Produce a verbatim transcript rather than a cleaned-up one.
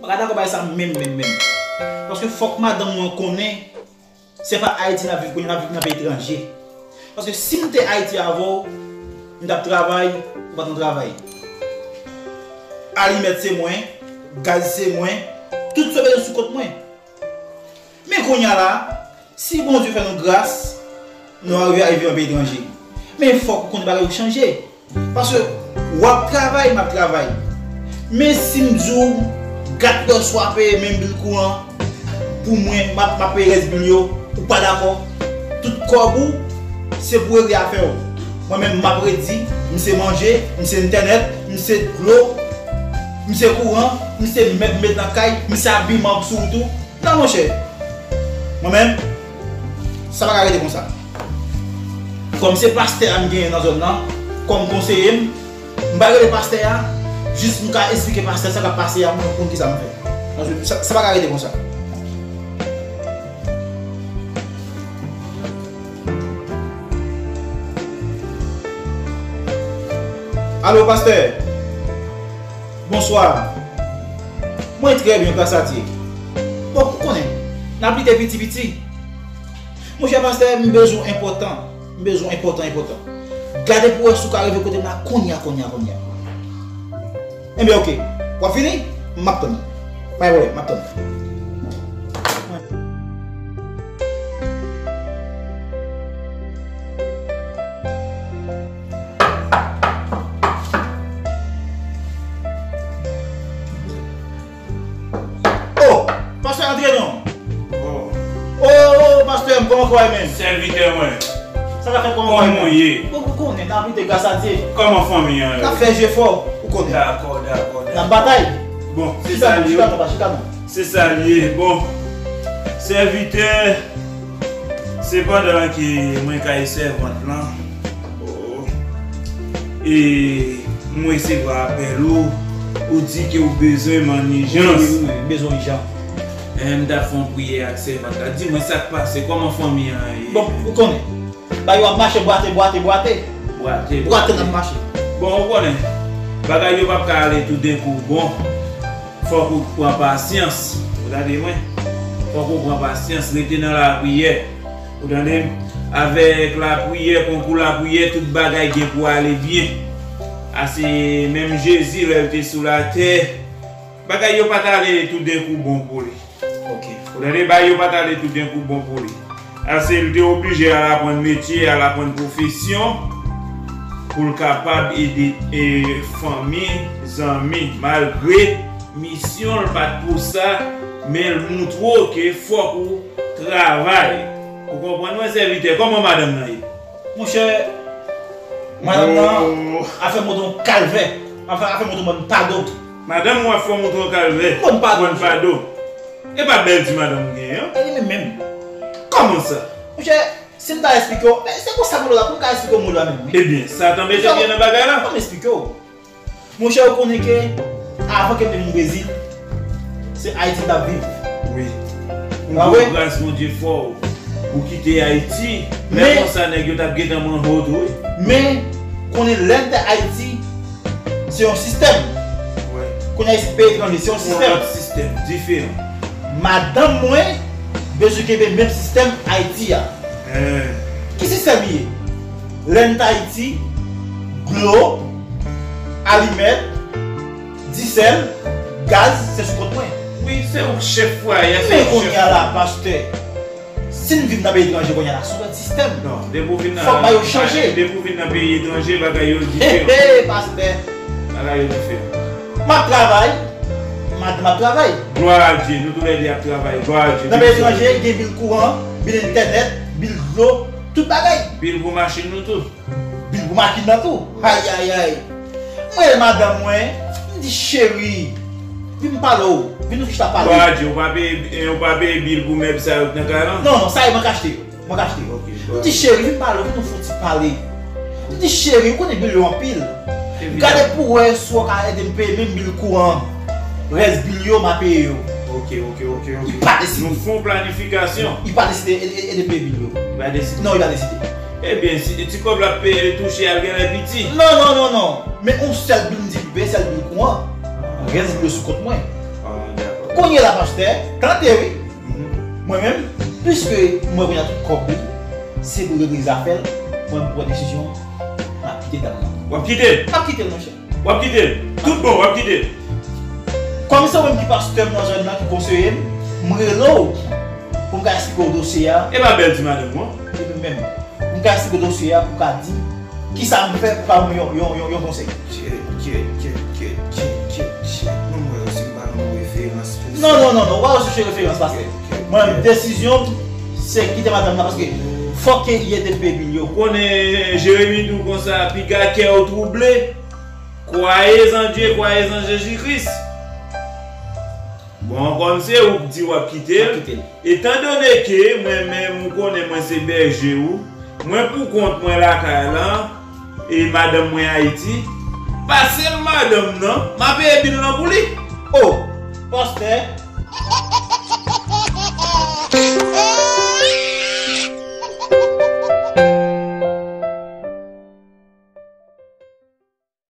Pa dakò bay sa menm, menm, menm. Paske fòk madanm mwen konnen se pa Ayiti n ap viv kounye a, n ap viv nan peyi etranje. Paske si m te Ayiti avè w, m t ap travay, ou pa t nan travay. Alimèt se mwen, gaz se mwen, tout sa bezwen sou kont mwen. Men kounye a la, si Bondye fè nou gras, nou arive a viv nan peyi etranje. Men fòk ou konnen bagay yo chanje. Paske w ap travay, m ap travay. Men si m di w, gad lè w swa peye menm bil kouran pou mwen, m ap, m ap peye rès bil yo, ou pa dakò. Tout kòb ou, se pou regle afè w. Mwen menm, m ap redi, m se manje, m se entènèt, m se dlo, m se kouran, m se mèb met nan kay, m se abiman sou wout ou. Non, monchè. Mwen menm, sa pa ka rete konsa. Kòm se pastè a m genyen nan zòn nan, kòm konseye m, m pral rele pastè a, jis m ka esplike pastè sa k ap pase a, mwen konn kisa m fè. Sa, sa pa ka rete konsa. Alo, pastè. Bonswa. Mwen trè byen, gras a Dye. Bon, ou konnen, n ap lite piti piti. Monchè pastè, m bezwen w enpòtan. M bezwen w enpòtan, enpòtan. Gade pou w wè si w ka rive kote m la kounye a, kounye a, kounye a. Enben, oke. W ap vini? M ap tann ou. Pa gen pwoblèm, m ap tann ou. Oh, pastè, antre non. Oh. Oh, pastè m, kòman kò w ye menm? Sèvitè mwen. Sa k ap fèt, kòman kò w ye menm? Kòman w ye? Bon, ou konnen, n ap lite gras a Dye. Kòman fanmi an ye? N ap fè jefò, ou konnen. Dakò, dakò, dakò. N ap batay. Bon, se sa l ye. Chita non, chita non, chita non. Se sa l ye. Bon, sèvitè, se pandan ke mwen kay sèvant lan, oh, e mwen resevwa apèl ou, ou di ke ou bezwen m an ijans. Wi, wi, wi, wi, m bezwen w ijan. E, m t ap fè yon priyè ak sèvant la. Di mwen sa k pase, kòman fanmi an ye? Bon, ou konnen. Bagay yo ap mache bwate, bwate, bwate. Bwate, bwate, bwate. N ap mache. Bon, ou konnen, bagay yo p ap ka ale toudenkou bon. Fòk ou pran pasyans. Ou tande mwen? Fòk ou pran pasyans, rete nan lapriyè. Ou tande m? Avèk lapriyè, konkou lapriyè, tout bagay gen pou ale byen. A se menm Jezi, lè l te sou latè, bagay yo pa t ale toudenkou bon pou li. Ok. Ou tande, bagay yo pa t ale toudenkou bon pou li. Ase l te oblije al aprann metye, al aprann pwofesyon pou l kapab ede, e, fanmi, zanmi, malgre misyon l pa t pou sa, men l montre w ke fòk ou travay. Ou konprann mwen, sèvitè? Kòman madanm nan ye? Monchè, madanm nan, oh, ap fè m montre yon kalvè. Ap fè, ap fè m montre yon bòn pado. Madanm ou ap fè w montre yon kalvè? Bòn pado, monchè. Bòn pado. E pa bèl ti madanm ou genyen an? E li menm menm. Kòman sa? Monchè, si m ta esplike w, men se konsa m la, pou m ka esplike w mo la menm, wi. Ebyen, Satan mete pye nan bagay la. Kòman esplike w? Monchè, ou konnen ke avan ke m te vin Brezil, se Ayiti m t ap viv. Wi. Pa vre? Gras Bondye fè w, ou kite Ayiti, lè konsa nèg yo t ap gentan manvo w tou, wi. Men, konnen lè n te Ayiti, se yon sistèm. Wi. Kounye a se peyi etranje, se yon sistèm. Yon lòt sistèm, diferan. Madanm mwen bezwen kenbe menm sistèm Ayiti a. Ki sistèm li ye? Lè n t Ayiti, dlo, alimèt, disèl, gaz, se sou kont mwen. Wi, se ou k chèf fwaye a, se ou k chèf. Men kounye a la, pastè, si n viv nan peyi etranje kounye a la, se yon lòt sistèm. Non, depi w vin nan, fòk bagay yo chanje. Depi w vin nan peyi etranje, bagay yo diferan. He, he, pastè. Bagay yo diferan. M ap travay, madanm ap travay. Glwa a Dye, nou toulède ap travay. Glwa a Dye. Nan peyi etranje, gen bil kouran, bil entènèt, bil dlo, tout bagay. Bil pou machin nou tou. Bil pou machin nan tou. Ay, ay, ay. Mwen rele madanm mwen, m di, cheri, vin m pale w. Vin nou chita pale. Glwa a Dye, ou pa peye, eh, ou pa peye bil pou mèb sa yo k nan kay lan? Non, non, sa yo mwen k achte yo. Mwen ka achte. Ok, m di, cheri, vin pale, vin nou fouti pale. M di, cheri, ou konnen bil yo anpil. Evidaman. Gade pou wè si w ka ede m peye menm bil kouran. Rès bil yo, m a peye yo. Ok, ok, ok, ok. Li pa deside. Nou fè yon planifikasyon. Li pa deside ede, ede, ede m peye bil yo. Li pa deside. Non, li pa deside. Ebyen, si ti kòb l ap peye, touche a, l genlè piti. Non, non, non, non. Men yon sèl bil m di li peye, sèl bil kouran. Rès bil yo sou kont mwen. Ah, dakò. Kounye la, pastè, tande wi. Mwen menm, piske mwen konnen tout kòb li, se pou regle zafè l, mwen m pran desizyon, m ap kite dam nan. W ap kite l? M ap kite l, monchè. W ap kite l? Tout bon, w ap kite l? Kòm se ou menm ki pastè m nan zòn nan, ki konseye m, m rele w pou m ka eksplike w dosye a. E pa bèl ti madanm ou an? E mwen menm. M ka eksplike dosye a pou ka di kisa m fè pou ka ban m yon, yon, yon, yon konsèy. Kyèt, kyèt, kyèt, kyèt, kyèt, kyèt, kyèt. Non, mwen, si m pa nan referans pou sa. Non, non, non, non, ou pa chèche referans, pastè. Kyèt, kyèt, mwen, kyèt. Desizyon m, se kite madanm nan, paske fòk ke I E T P bil yo. Ou konnen Jeremi di w konsa, piga kè w twouble, croyez en Dieu, croyez en Jésus-Christ. Bon, kòm se ou k di w ap kite l, etandone ke mwen menm ou konnen mwen se bèje ou, mwen pou kont mwen lakay lan, e madanm mwen Ayiti, pase m madanm nan, m a peye bil lan pou li. O, pastè.